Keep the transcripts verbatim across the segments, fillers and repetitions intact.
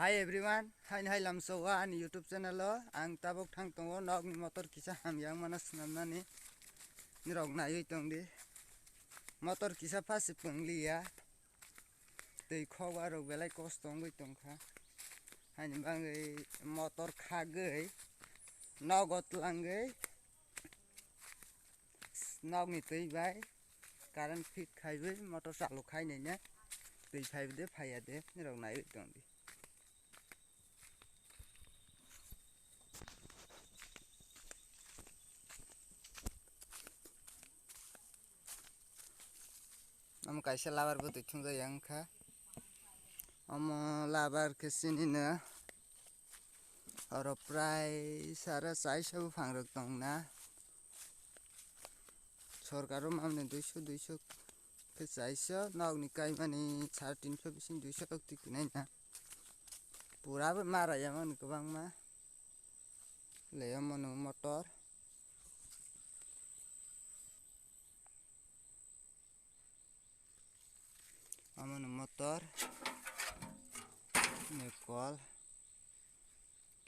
Hi everyone, haini hai lamsao ani YouTube channel o ang tabuk thang tongo nokni motor kisa hamya wngmano swnamnani, nirok naiwi tongdi. Motor kisa phasi pungliya, twi khokba rok belai kosto wngwi tongkha, haini bagwi motor khagwi nogo twlangwi nokni twi bai current fit khaiwi motor chalu khainai ne twi phaiwi de phaiya de nirok naiwi tongdi. Omo kaisa labar bwtwi thwngjak ya wngkha. Omo labar khe chini no oro prai sara chaisa buphang rok tongna. Sorkar o mamni duiso duiso khe chaisa, nokni kaimani sare tinso bising duiso rok twi kwnaina. Pura bo mara ya mani kwbangma. Le omo no motor. Omo no motor. Ne kol.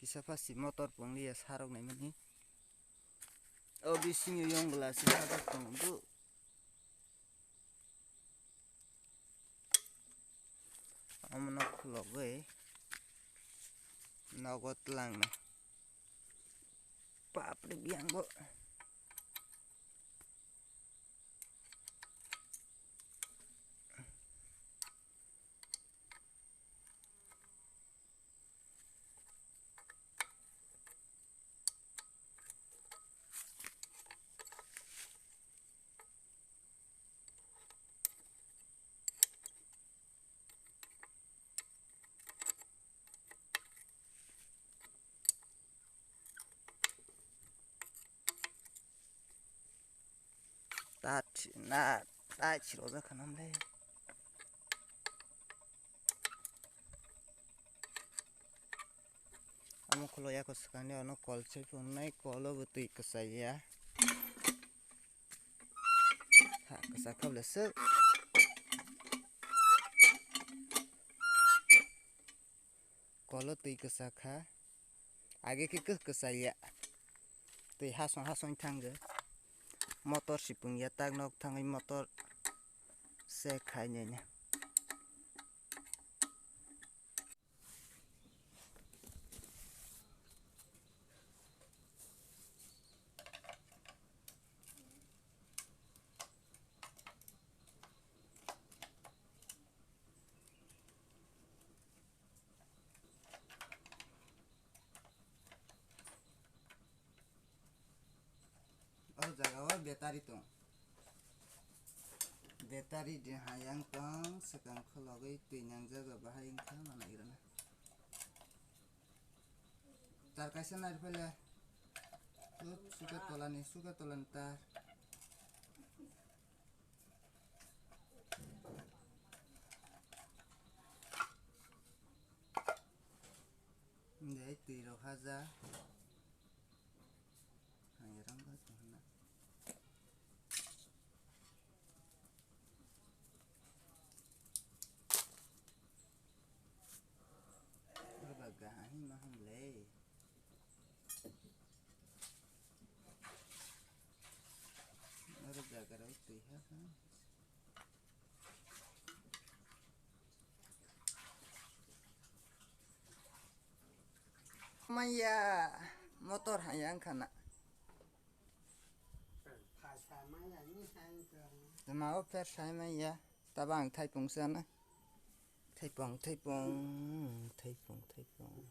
Kisa phasi motor pungliya sarok naimani. O bisingo yong glass sajak tongo. Omono khulogwi nogo twlangna. Bapre biyang bo. Tat na tat chiro ja khanam le. Amo khulo yako swkangni ono kol se phunai, kolo bo twi kwchai ya. Ha, kwchak kha bwle swk. Kolo twi kwchak kha. Age khe kwk kwchai ya. Twi hasong hasong thangwi. Motor sipung ya tak nok thangwi motor se khainai. O jaga o battery tong. Battery de hayang tong, swkang khulogwi twi nangjago, bahai wngkha ma naigrana. Tar kaisa nai rw phaile. Suka tolani, suka tolani tar. Dei twi rok haja. Ang erang bai tong hwnna. Oro ba gahini ma hwnle. Oro jaga rok twi ha ha. Maya motor haya wngkha na. Tama o pher sai maya. Taba ang thaipung sana. Thaipung, thaipung, thaipung, thaipung.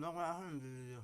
Nokla ahorni video.